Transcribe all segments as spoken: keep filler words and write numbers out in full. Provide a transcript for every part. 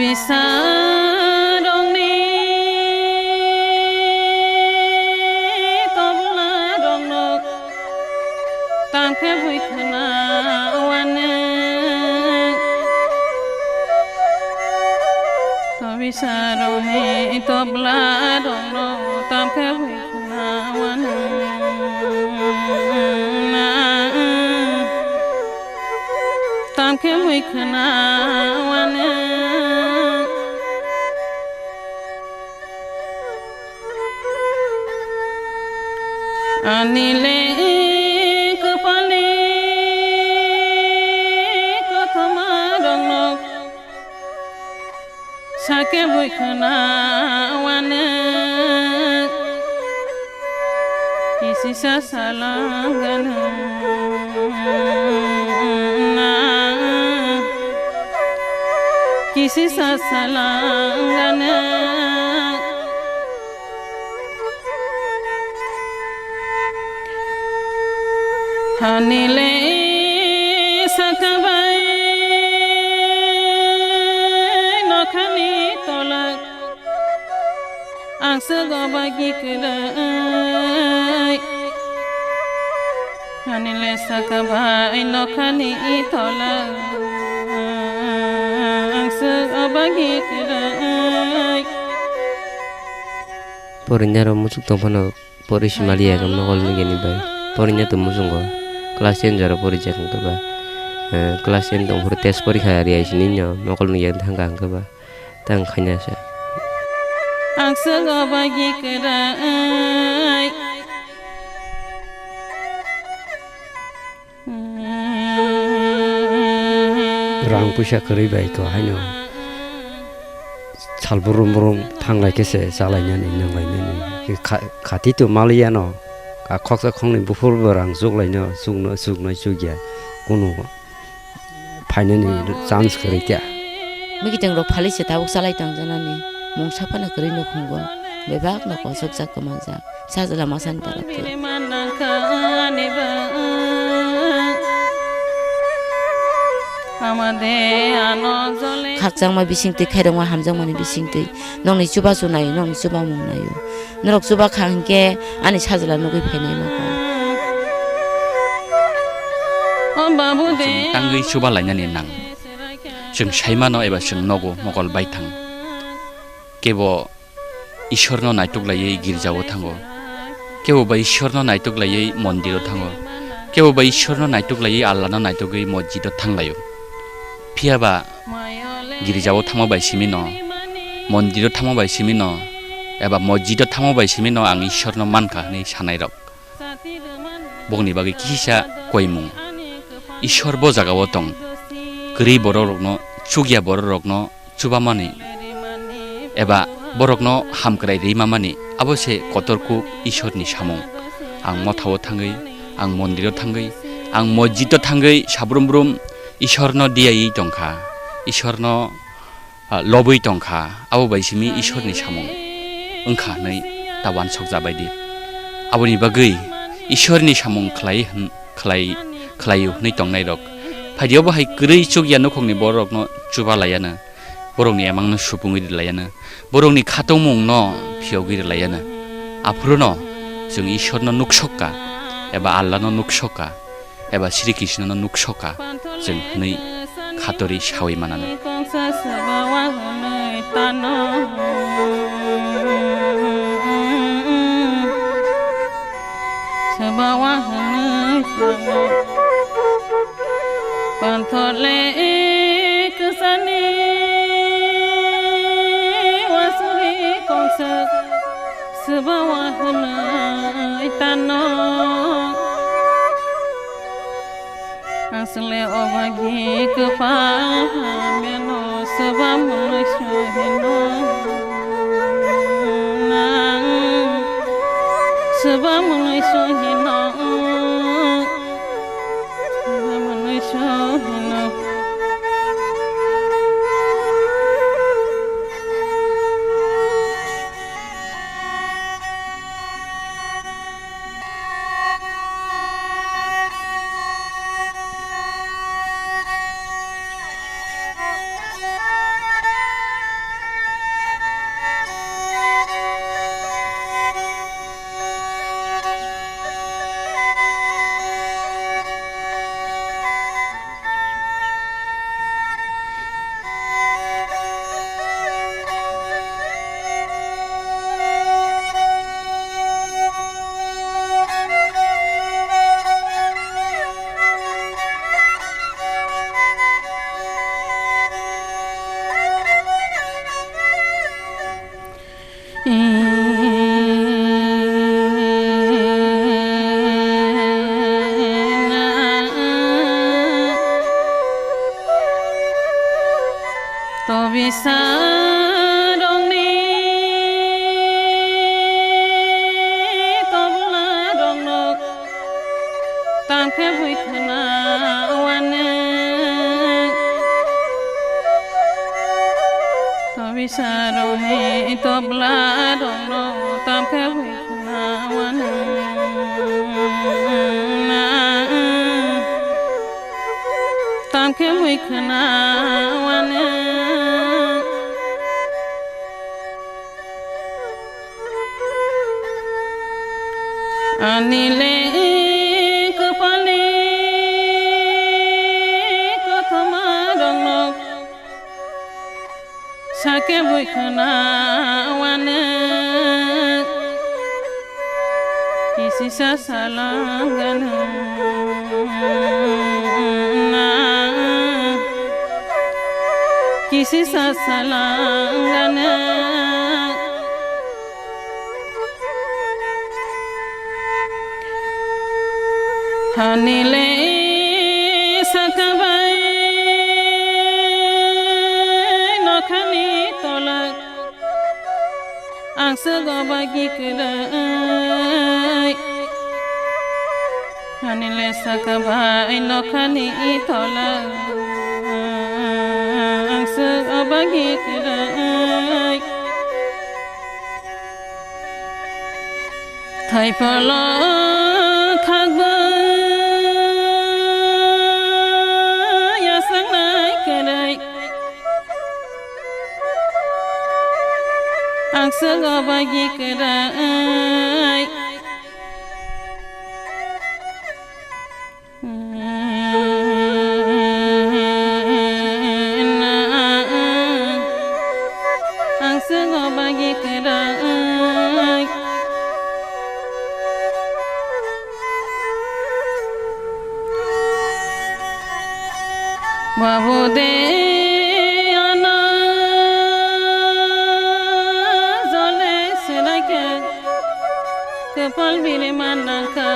Isarokni toblarokno tamkhe bui khwnawani. Tobisarokni toblarokno tamkhe bui khwnawani. Tamkhe bui khwnawani. Ani le kwpalni kothoma rokno sakhe bui khwnawani. Kisisa salangana. Kisisa salangana. Hanile sakabai nokhani tolak. Ang swk obagi kwrwi. Ani le saka bai nokhani tola. Ang swk obagi kwrwi. Porinya rok muchuk tong phano pori simali ya mokol nugini bai. Porinya to muchungo class ten jora pori jak hwnkhe ba. Eh, class ten tong phuru test porikha ri ai sini no mokol nugya thangkha hwnkhe ba. Tang khaina sa. Ang swk obagi kwrwi. Rang puisa kwrwi bai to haino sal brum brum thanglai khe se chalainani nanglainani. Khe kha-, khati to maliya no. A khoksa khokni buphur bo rang chuklaino, chukno, chuknai chukya. Kunu phainani chance kwrwi kha. Mikiteng rok phali se tabuk chalai tong janani. Mungsa phano kwrwi nukhungo. Bebak no kosok jak kwmajak. Sajla masani tara twi. Khakchangma bisingtwi, khairokma hamjakmani bisingtwi. Nokni chubachu naio, nokni chubamung naio. Norok chuba kha hinkhe ani sajla nugwi phainai ma kha. Chwng tangwi chuba lainani nang. Chwng saimano eba chwng nogo mokol baithang. Kebo Ishwarno naituk laiwi girjao thango. Kebo ba Ishwarno naituk laiwi mondiro thango. Kebo ba Ishwarno naituk laiwi Allahno naitugwi mosjido thanglaio. Phiya ba girjao thangma bai simino, mondiro thangma bai simino, eba mosjido thangma bai simino ang Ishwarno mankha hwnwi sanairok. Bokni bagwi kisa koimung. Ishwar bo jagao tong. Kwrwi bororokno, chukya bororokno chubamani eba borokno hamkrai rwimamani abo se kotor kuk Ishwarni samung. Ang mothao thangwi, ang mondiro thangwi, ang mosjido thangwi sabrum brum Ishwarno diyawi tongkha. Ishwarno ah, lobwi tongkha, abo bai simi Ishwarni samung wngkha hwnwi ta uansukjabaidi. Aboni bagwi Ishwarni samung khlai hwn-, khlai, khlaio hwnwi tongnairok. Phaidi obo hai kwrwi chukya nukhungni borokno chuba laiano, borokni emangno supungwi rwlaiano, borokni khatungmungno phiyogwi rwlaiano. Aphuru'-no chwng Ishwarno nuksokka eba Allahno nuksokka. Eba Sri Krishna no nuksoka chwng hwnwi khatori sawi manano. Panthole kwsani wasuri kongsa. Swbawa hwnwi tano. Asle obagi kwpal hamyano swbam hwnwi sohino. Nang swbam hwnwi sohino. Swbam hwnwi sohino. Twisarokni toblarokno tamkhe bui khna uanw. Twisarokni toblarokno tamkhe bui khna uanw. Tamkhe bui khna uanw. Ani le kwpalni kothoma rokno sakhe bui khna uanw. Kisisa salanganw. Kisisa salanganw. Hani le saka bai nokhani tolak. Ang swk o bagwi kwrwi. Ani le saka bai nokhani tolak. Ang swk o bagwi kwrwi. Thaipolo khakbo yasaknai kwrwi. Ang swk o bagwi kwrwi. Ang swk o bagwi kwrwi. Babu de ano jole selaikhe kwpal biri manangkha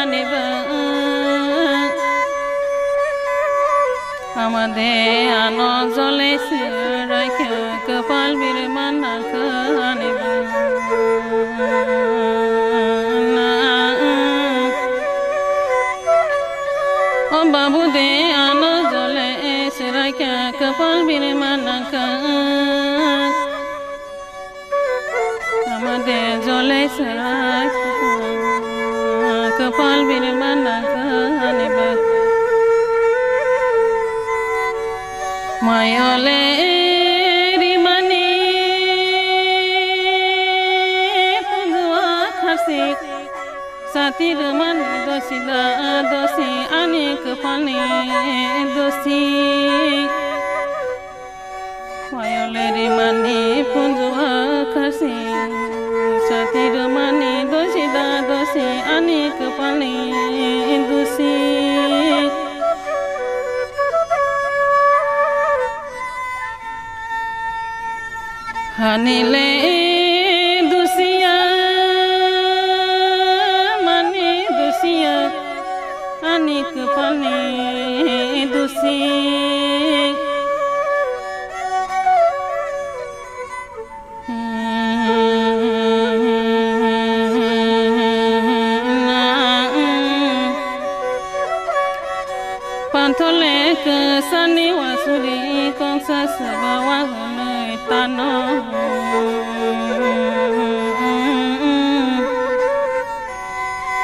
ani ba. Ama de ano jole selaikhe kwpal biri manangkha ani ba. O babu de ano jole seraikha kwpal biri manangkha. Ama de jole seraikha kwpal biri manangkha ani ba. Mayole rimani punjua kharsi. Sati rwmani dosi da dosi ani kwpalni dosi. Mayole rimani punjua kharsi. Sati rwmani dosi da dosi ani kwpalni dosi. Hani le dusiya, mani dusiya, ani kwpalni dusi. Panthole kwsani wasuri kongsa swba wa hwnwi tano.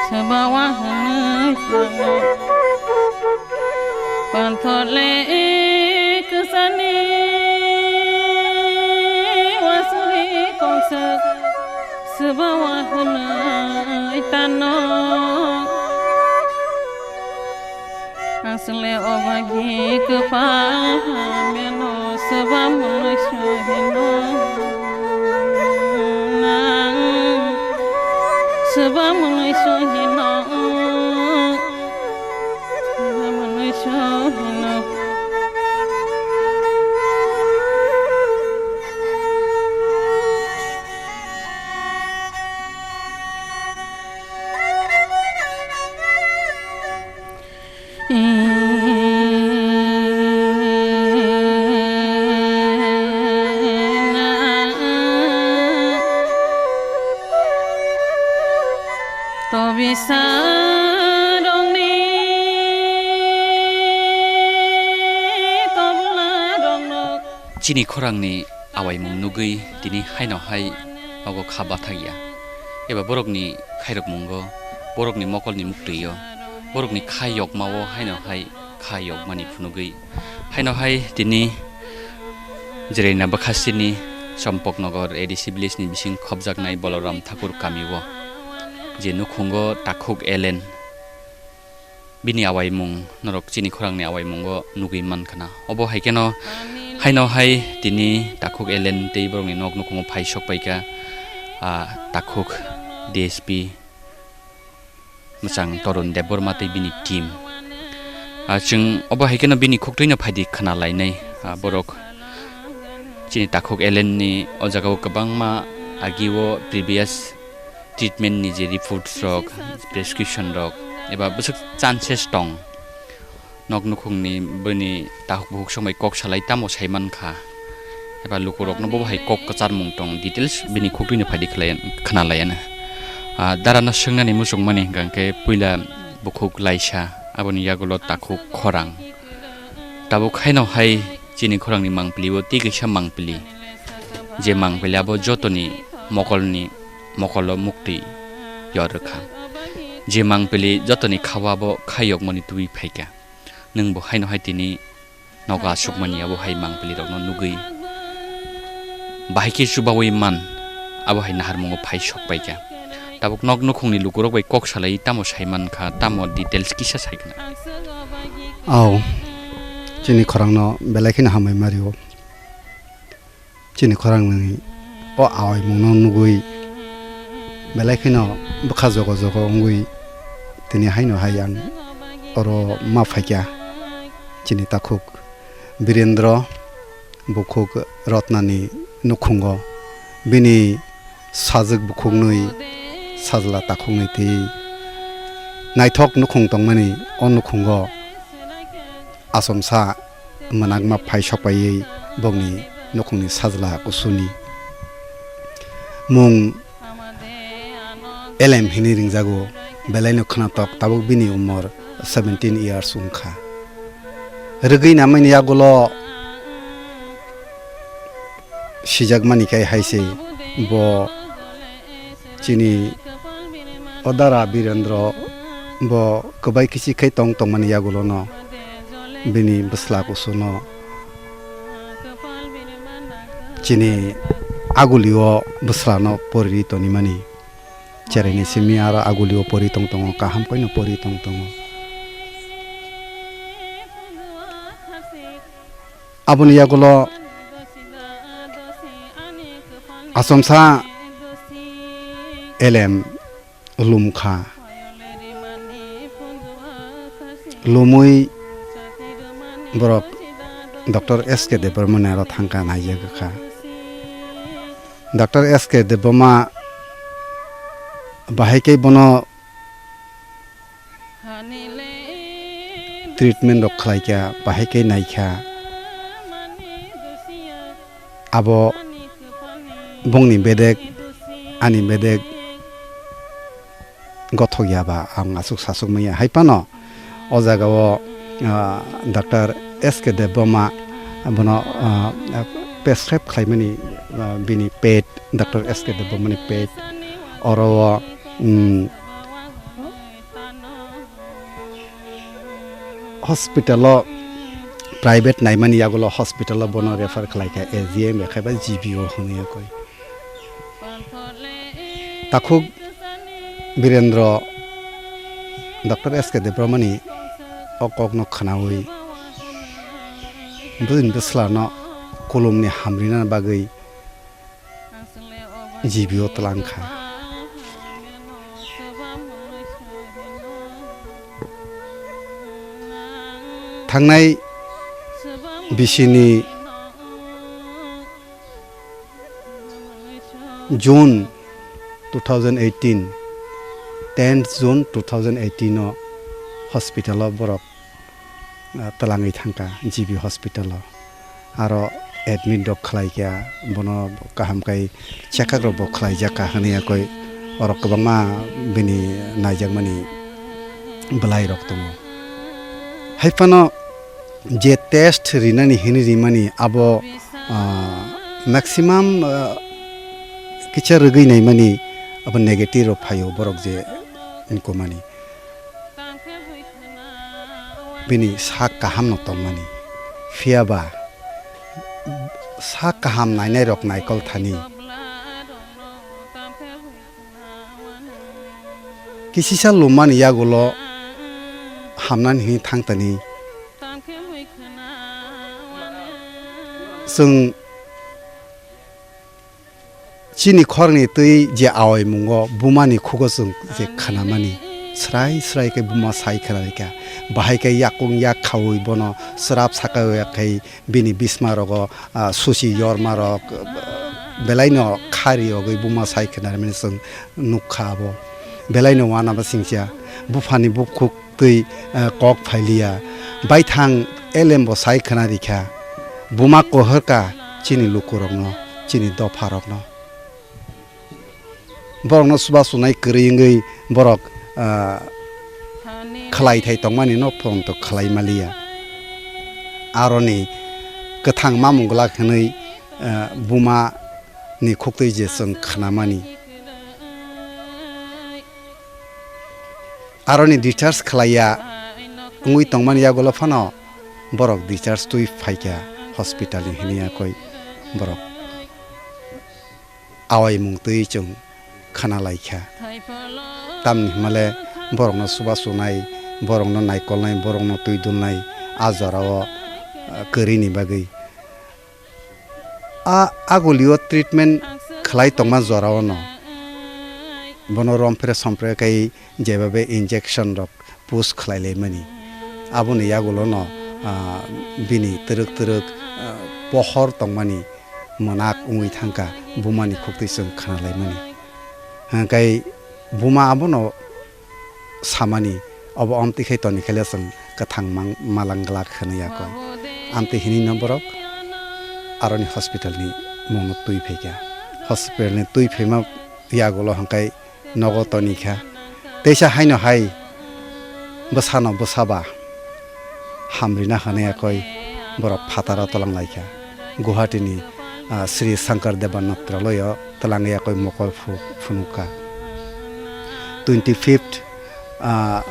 Swba wa hwnwi tano. Panthole kwsani wasuri kongsa swba wa hwnwi tano. Asle o bagi kwpal hamyano swba mwnwi sohino. Nang swba mwnwi sohino. Swba mwnwi sohino. Tobisa rongni tobla rongno. Chini khorangni awaimung nugwi tini haino hai ogo kha bathakya. Eba borokni khairokmungo, borokni mokolni muktwio, borokni kha yokmao haino hai kha yokmani phunugwi. Haino hai tini Jeraina bwkhasini Chompoknogor A D C village ni bising khopjaknai Boloram Thakur kamio je nukhungo Takhuk Elen bini awaimung norok chini khorangni awaimungo nugwi mankha na. Obo hai kheno haino hai tini Takhuk Elen tei borokni nok nukhungo phai sok paikha, ah, Takhuk D S P mwchang Torun Debbarma tei bini team. Ah, chwng obo hai kheno bini khuktwino phaidi khna lainai, ah, borok chini Takhuk Elen ni o jagao kwbangma agio previous treatment ni je reports rok, prescription rok eba bwswk chances tong. Nok nukhungni bini takhuk bukhuk song bai kok salai tamo sai mankha. Eba lukurokno bobo hai kok kwcharmung tong, details bini khuktwino phaidi khlai, khna laiya na. Ah, darano swngnani muchungmani hwnkha khe puila bukhuk laisa, aboni yagulo takhuk khorang. Tabuk haino hai chini khorangni mangpili o tei kaisa mangpili. Je mangpili abo jotoni mokolni mokolo muktwi yor rwkha. Je mangpili jotoni khao abo kha yokmani tubui phaikha. Nwng bo haino hai tini nogo aswkmani abo hai mangpili rokno nugwi bahai khe chubaui man abo hai naharmungo phai sok paikha. Tabuk nok nukhungni lukurok bai kok salai tamo sai mankha, tamo details kisa sai khna. Au, chini khorangno belai kheno hambai mario. Chini khorangni o awaimungno nugwi belai kheno bwkha jogo jogo wngwi tini haino hai ang oro ma phaikha. Chini takhuk Birendra bukhuk Rotnani nukhungo bini sajwk bukhuknwi sajla takhuknwi tei naithok nukhung tongmani o nukhungo achomsa mwnakma phai sokpaiwi bokni nukhungni sajla kusuni mung Elem hinwi ringjago, belaino khwnatok, tabuk bini umor seventeen years wngkha. Rwgwi namaini yagulo sijakmani khe hai se bo chini o dara Birendra bo kwbai kichik khai tong tongmani yagulono bini bwsla kusuno chini agulio bwslano pori tonimani. Cheraini simi aro agulio pori tong tongo, kaham koino pori tong tongo. Aboni yagulo achomsa Elem lumkha. Lumwi borok Doctor S K Debbarmani aro thangkha naijagwkha. Doctor S K Debbarma bahai khe bono treatment rok khlaikha, bahai khe naikha. Abo bongni bedek, ani bedek gothok ya ba, ang aswk saswk manya. Hai phano o jaga o, ah, Doctor S K Debbarma bono, ah, prescribe khlaimani, ah, bini pet, Doctor S K Debbarmani pet, oro o, mm, hospital o private naimani yagulo hospital o bono refer khlaikha A G M ya khe ba G B O hwnwi koi. Takhuk Birendra Doctor S K Debbarmani o kokno khwnaui bini bwslano kulumni hamrina bagwi G B O twlang kha. Thangnai bisini June two thousand eighteen, tenth June two thousand eighteen o hospital o borok, ah, twlangwi thangkha G B hospital o. Aro admit rok khlaikha, bono kaham khai check up rok bo khlaijakha hwnwi yakoi Borok kwbangma bini naijakmani bwlairok tongo. Hai phano je test rinani hini rimani abo, ah, maximum, ah, kisa rwgwi naimani abo negative rok phaio borok je wngkukmani. Bini sak kahamno tongmani. Phiya ba sak kaham nainairok naikol thani. Kisisa lumani yagulo hamnani hini thangtani. Chwng chini khorni twi je awaimungo bumani khugo chwng je khnamani, srai srai khe buma sai khna rikha. Bahai khe yakung yak khaui bono srap saka ya khai bini bisma rogo, ah, susi yorma rok, ah, belaino khari ogwi buma sai khna rimani chwng nukha abo. Belaino uanama singcha buphani bukhuk twi, ah, kok phailiya. Baithang elembo sai khna rikha. Buma kohorka chini lukurokno, chini dopharokno. Borokno chubachu nai kwrwi wngwi borok, ah, khlai thai tongmani no phone to khlai maliya. Aroni kwthang mamung glak hwnwi, ah, buma ni khuktwi je chwng khnamani. Aroni discharge khlaiya wngwi tongmani yagulo phano borok discharge twi phaikha hospital ni hini yakoi borok. Awaimung twi chwng khna lai kha. Tamni hwnmale borokno chubachu nai, borokno naikolnai, borokno twi dulnai, a jorao, ah, kwrwini bagwi. A agulio treatment khlai tongma jorao no bono rompre sompre kai jebabe injection rok push khlai laimani. Aboni yagulo no, ah, bini twrwk twrwk, ah, pohor tongmani mwnak wngwi thangkha, bumani khuktwi chwng khna laimani. Hwnkhe buma abono samani, obo amtwi khai toni khaile chwng kwthang mang-, malang glak hwnwi yakoi. Amtwi hinwi no borok aroni hospital ni mungno twi phaikha. Hospital ni twi phaima yagulo hwnkhe nogo toni kha. Teisa haino hai bwsano bwsa ba hamrina hwnwi yakoi borok phataro twlang lai kha. Guwahati ni, ah, Sri Shankar Deva Natraloyo twlang yakoi mokol phu-, phunuk kha. Twenty fifth, ah,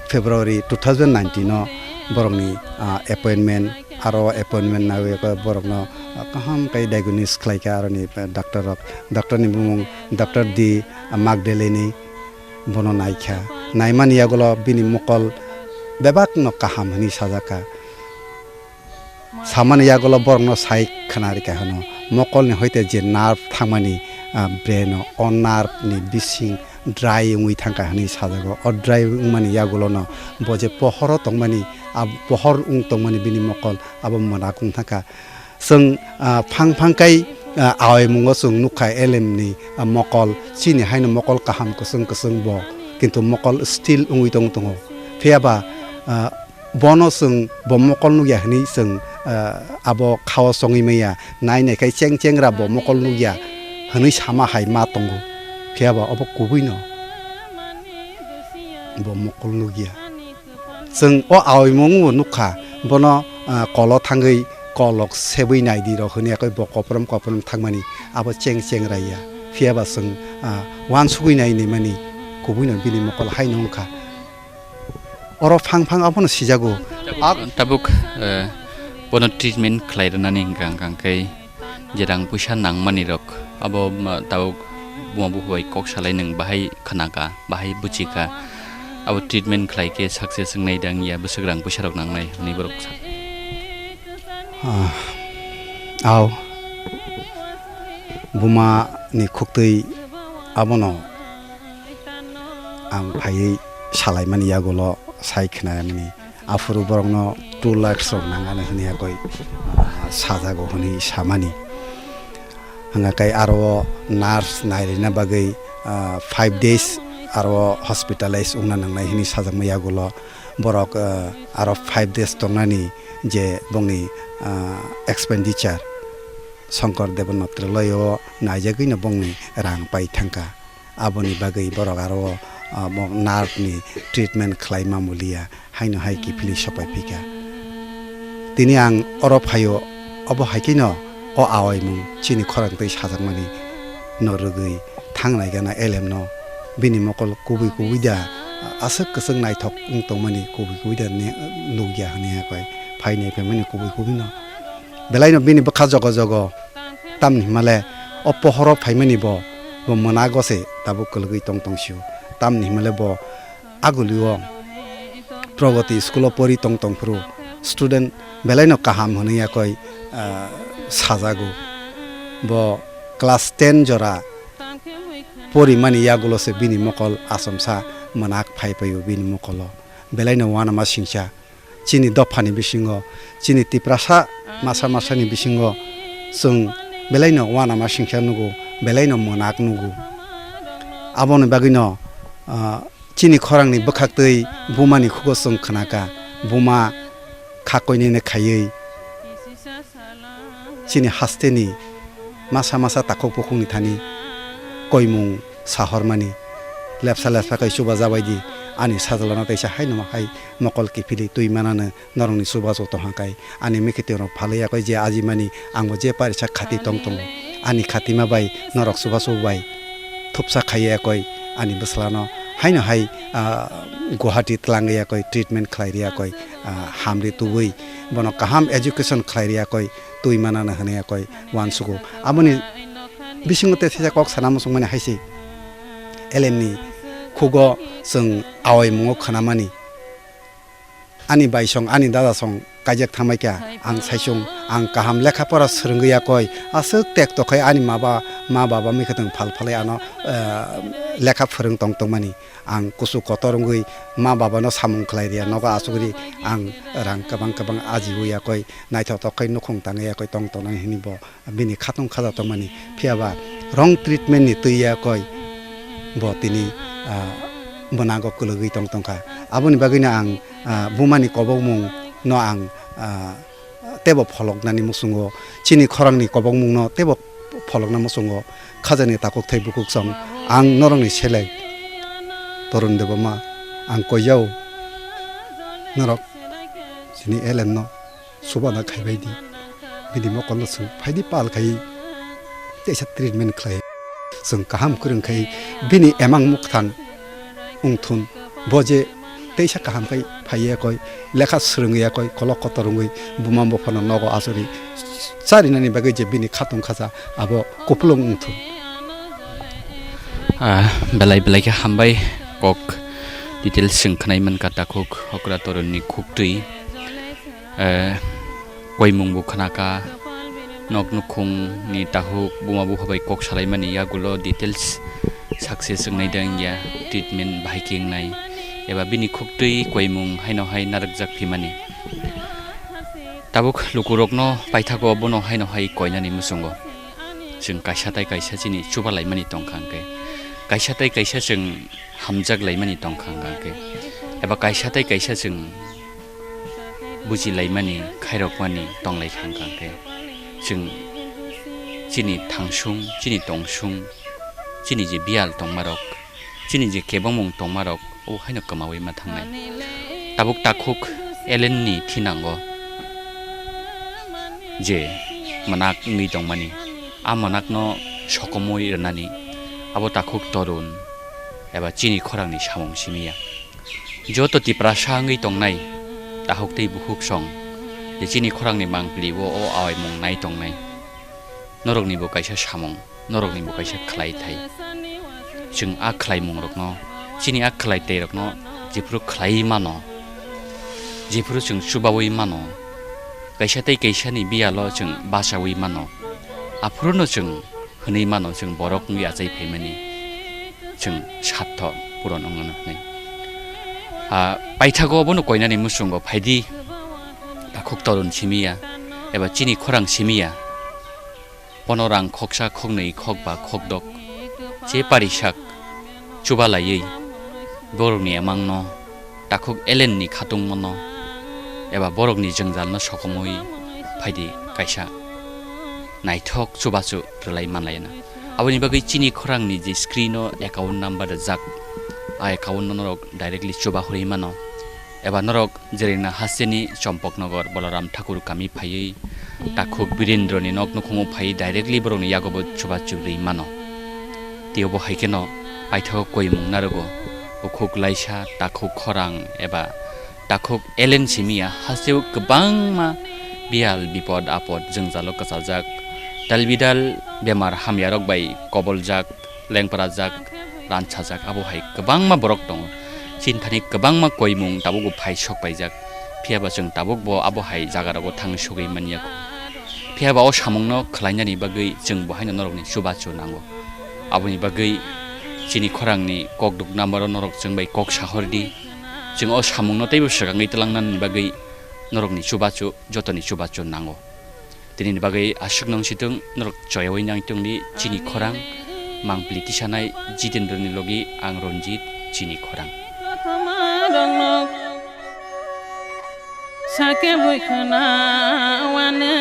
February two thousand nineteen o borokni, ah, appointment, aro appointment naiwi khe borokno, ah, kaham khe diagnose khlai kha aroni, ah, doctor rok. Doctor ni bumung Doctor D Magdaleni bono nai kha. Naimani yagulo bini mokol bebak no kaham hwnwi sajak kha. Samani yagulo borokno sai khna rikha hwno, mokolni hoite je nerve thangmani, ah, brain o, o nerve ni bising dry wngwi thangkha hwnwi sajago. O dry wngmani yagulono bo je pohoro tongmani, a pohor wng tongmani bini mokol abo mwnak wng thangkha. Chwng, ah, phang phang kai, ah, awaimungo chwng nukha elemni, ah, mokol, chini haino mokol kaham kwchwng kwchwng bo, kintu mokol still wngwi tong tongo. Phiyaba, ah, bono chwng bo mokol nukya hwnwi chwng, ah, abo khao chongwi maya, nai nai khai cheng chengra bo mokol nukya hwnwi sama hai ma tongo, phiyaba obo kubuino bo mokol nukya. Chwng o awimung bo nukha, bono, ah, kolo thangwi kolok sebwi naidi rok hwnwi yakoi bo koprom koprom thangmani abo cheng cheng raiya, phiyaba chwng, ah, uansugwi nai nai mani kubuino bini mokol haino wngkha. Oro phang phang abono sijago. Tabuk, ah, tabuk, eh, bono treatment khlai rwnani hwnkha, hwnkha khe je rang puisa nangmani rok abo ma, tabuk buma buphai kok salai nwng bahai khna kha, bahai buchi kha, abo treatment khlai khe success wngnai da wngya, bwswk rang puisa rok nangnai hwnwi borok sa. Ah, au. Buma ni khuktwi abono ang phaiwi salaimani yagulo sai khnaimani. Aphuru borokno two lakhs rok nang ano hwnwi yakoi, ah, sajago hwnwi samani. Hwnga kai aro o nurse nairina bagwi, ah, five days aro o hospitalize wngna nangnai hwnwi sajakma yagulo borok, ah, aro five days tongnani je bongni, ah, expenditure Shankar Devan Natraloyo naijagwino bongni rang pai thangkha. Aboni bagwi borok aro, ah, mo-, nerve ni treatment khlai ma muliya, haino hai kiphilwi sopai phika. Tini ang oro phaio, obo hai kheno o awaimung chini khorang twi sajakmani no rwgwi thangnai gana L M no bini mokol kubui kubui da, aswk kwchwng naithok wng tongmani kubui kubui da ne-, nukya hwnwi hakhe phainai phaimani kubui kubui no. Belaino bini bwkha jogo jogo, tamni hwnmale o pohoro phaimani bo, bo mwnago se tabuk kwlwgwi tong tong sio. Tamni hwnmale bo agulio Pragati school o pori tong tong phuru student belaino kaham hwnwi yakoi, ah, sajago. Bo class ten jora porimani yagulo se bini mokol achomsa mwnak phai phaio bini mokolo. Belaino uanama singcha. Chini dophani bisingo, chini Tiprasa masa masani bisingo chwng belaino uanama singcha nugo, belaino mwnak nugo. Aboni bagwino, ah, chini khorangni bwkhaktwi bumani khugo chwng khnaka, buma kha koinene khaiwi chini hasteni masa masa takhuk bukhukni thani koimung sahormani. Lepsa lepsa kai chubajabaidi, ani sajlano kaisa haino hai mokol kiphilwi twi manano norokni chubachu tongkha kai. Ani mikhitingrok phalwi yakoi je ajimani, angbo je parisa khati tong tongo. Ani khatima bai norok chubachu bai thupsa khaiwi yakoi ani bwslano. Haino hai, ah, Guwahati twlangwi yakoi treatment khlai riyakoi, ah, hamri tubui bono kaham education khlai riyakoi twi manano hwnwi yakoi uansugo. Aboni bisingo tei theisa kok sana muchungmani hai se L M ni khugo chwng awai mungo khwnamani. Ani bai song, ani dada song kaijak thangbai kha, ang saichung, ang kaham lekha pora swrwngwi yakoi, aswk tek tokhai ani ma ba, ma baba mikha tong phal phalai ano, eh, lekha phwrwng tong tongmani. Ang kusu kotor wngwi ma babano samung khlai rwya, nogo asugri ang rang kwbang kwbang ajiwi yakoi, naithok tok khai nukhung tangwi yakoi tong tongnani hwnwi bo bini khatung khaja tongmani. Phiya ba wrong treatment ni twi yakoi bo tini, ah, mwnago kwlwgwi tong tongkha. Aboni bagwino ang, ah, bumani kobokmung no ang, ah, teibo pholoknani muchungo, chini khorangni kobokmungno teibo pholokna muchungo, khajani takhuk thai bukhuk song ang norokni seleng Torun Debbarma ang koijao norok chini L M no subana khaibai di, bini mokolno chwng phaidi pal khai teisa treatment khlai. Chwng kaham kwrwng khai bini emang mwkhang wngthun. Bo je teisa kaham khai phaiya koi, lekha swrwngya koi, kolok kotor wngwi buma buphano nogo achori charinani bagwi je bini khatung khaja abo kupulung wngthun. Ah, belai belai khe hambai kok details chwng khwnai mankha takhuk okra torunni khuktwi. Eh, koimung bo khwnakha, nok nukhung ni takhuk buma bupha bai kok salaimani yagulo details success wngnai da wngya, treatment bahai khe wngnai, eba bini khuktwi koimung haino hai narwkjak phimani. Tabuk lukurokno paithago bono haino hai koinani muchungo. Chwng kaisa tai kaisa chini chuba laimani tongkha hwnkhe, kaisa tai kaisa chwng hamjak laimani tongkha hwnkhe, eba kaisa tai kaisa chwng buji laimani, khairokmani tonglaikha hwnkhe, chwng chini thangsung, chini tongsung, chini je biyal tongmarok, chini je kebengmung tongmarok, o haino kwmaui ma thangnai. Tabuk takhuk Ellen ni thinango je mwnak wngwi tongmani, a mwnakno sokomui rwnani, abo takhuk torun eba chini khorangni samung simi ya. Joto Tiprasa wngwi tongnai takhuk tei bukhuk song je chini khorangni mangpili o, o awaimung nai tongnai, norokni bo kaisa samung. Norokni bo kaisa khlai thai. Chwng a khlaimungrokno, chini a khlai tairokno jephuru khlaiwi mano, jephuru chwng chubaui mano, kaisa tei kaisani biyalo chwng bachaui mano, aphuruno chwng hwnwi mano chwng borok wngwi achai phaimani chwng sartho puron wngmano hwnwi. Ah, paithago obono koinani muchungo phaidi, takhuk torun simi ya, eba chini khorang simi ya. Bono rang khoksa, khoknwi, khokba, khokdok, je parisak chuba laiwi borokni emangno, takhuk Ellen ni khatungmano eba borokni jwngjalno sokomwi phaidi kaisa naithok chubachu rwlai manlaina. Aboni bagwi chini khorangni je screen-o account number rijak, a account-no norok directly chuba hurwi mano. Eba norok jerwngna hasteni Chompoknogor Balaram Thakur kami phaiwi takhuk Birendroni nok nukhungo phaiwi directly borokni yagobo chubachu rwi mano. Tei obo hai kheno paithago koimung narogo, ukhuk laisa, takhuk khorang eba takhuk elen simi ya, hasteo kwbangma biyal bipod apod jwngjalo kwchajak, dalbidal bemar hamyarok bai koboljak, lengprajak, ranchajak, abo hai kwbangma borok tongo. Chini thani kwbangma koimung tabukbo phai sok paijak, phiyaba chwng tabukbo abo hai jagarogo thang sogwi manya kho. Phiyaba o samungno khwlainani bagwi chwng bo haino norokni chubachu nango. Aboni bagwi chini khorangni kokduk number-o norok chwng bai kok sahordi. Chwng o samungno teibo swkangwi twlangnani bagwi norokni chubachu, jotoni chubachu nango. Tinini bagwi aswk nung situng norok choyawi nang tongdi chini khorang, mangpili tisanai Jitendra ni logi ang Ranjit chini khorang. Sake bui khuna wane,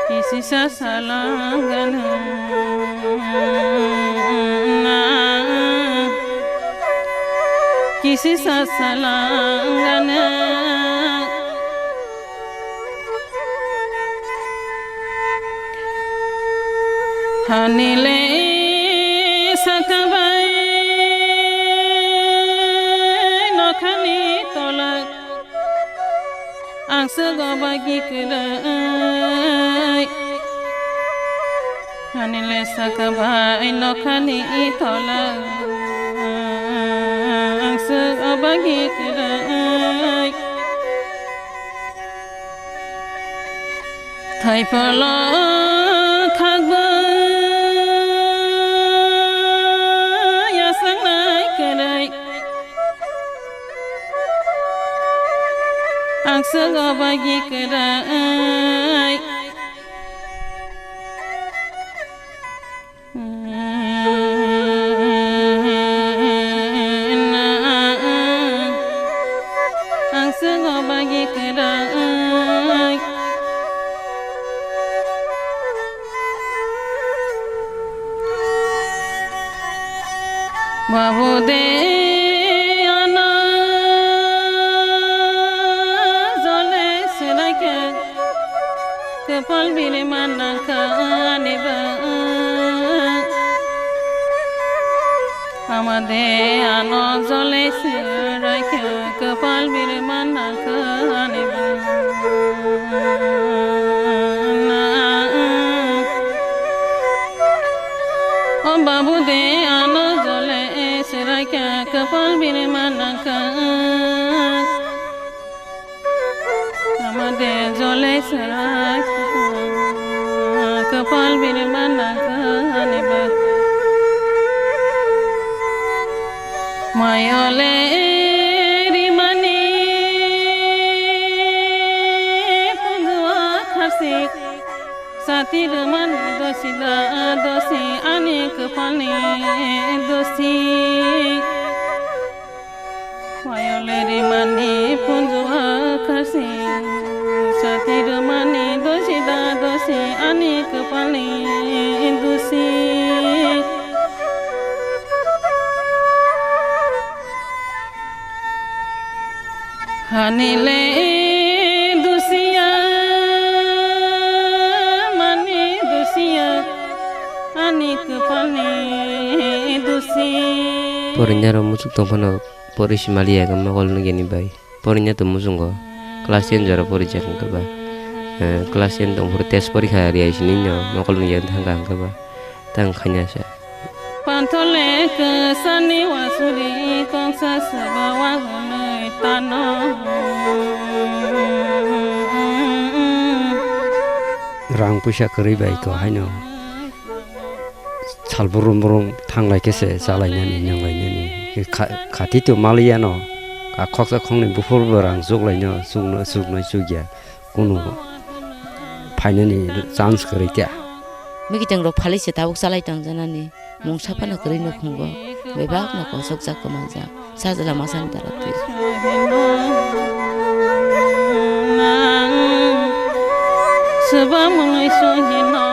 kisisa salangana, kisisa salangana. Hanile sakabai nokhani tolak, ang sego bagi kwrwi. Hanile sakabai nokhani tolak, ang sego bagi kwrwi. Thaipolo khakbo yasangnai kwrwi, ang sego bagi kwrwi. Ang sego bagi kwrwi. Babu de ano jole selaikhe. Kwpal bini manna kha ani ba. Ama de ano jole seraikha, kwpal bini manna kha ani ba. O babu de ano jole seraikha, kwpal bini manna kha. Ama de jole sera kwpal bini manna kha ani ba. Mayole rimani punjua kharsik. Sati rwmani dosi da dosi ani kwpalni dosi. Mayole rimani punjua kharsik. Sati rwmani dosi da dosi ani kwpalni dosi. Hanile dusiya, mani dusiya, ani kwpalni dusi. Porinya rok muchuk tongphano pori simaliya khe mokol nugini bai. Porinya to muchungo class ten jora porijak hwnkhe ba, eh, class ten tongphuru test porikha riyai sini no mokol nugya thangkha hwnkhe ba tang khanya sa. Panthole kwsani wasuri kongsa swba wahwnwi tano. Rang puisa kwrwi bai ko haino sal brum brum thanglai khe se chalainani nanglainani. Kha-, khati to maliya no. Ka khoksa khoknwi buphurbo rang chuklaino, chukno, chuknai chukya. Kunu phainani chance kwrwi kya. Mikiteng rok phalwi se tabuk chalai tongjanani. Mungsa phano kwrwi nukhungo. Bebak no kosokjak kwmanjak. Sajla masani dara twi. Swbamung sohino.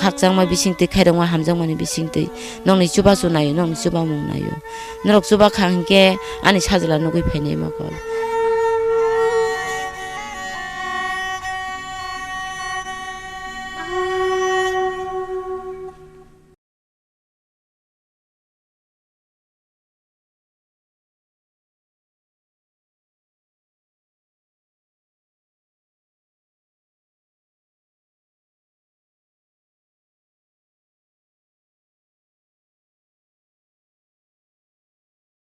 khakchangma bisingtwi, khairokma hamjakmani bisingtwi nokni chubachu naio, nokni chubamung naio. Norok chubakha hinkhe ani sajla nugwi phainai mokol.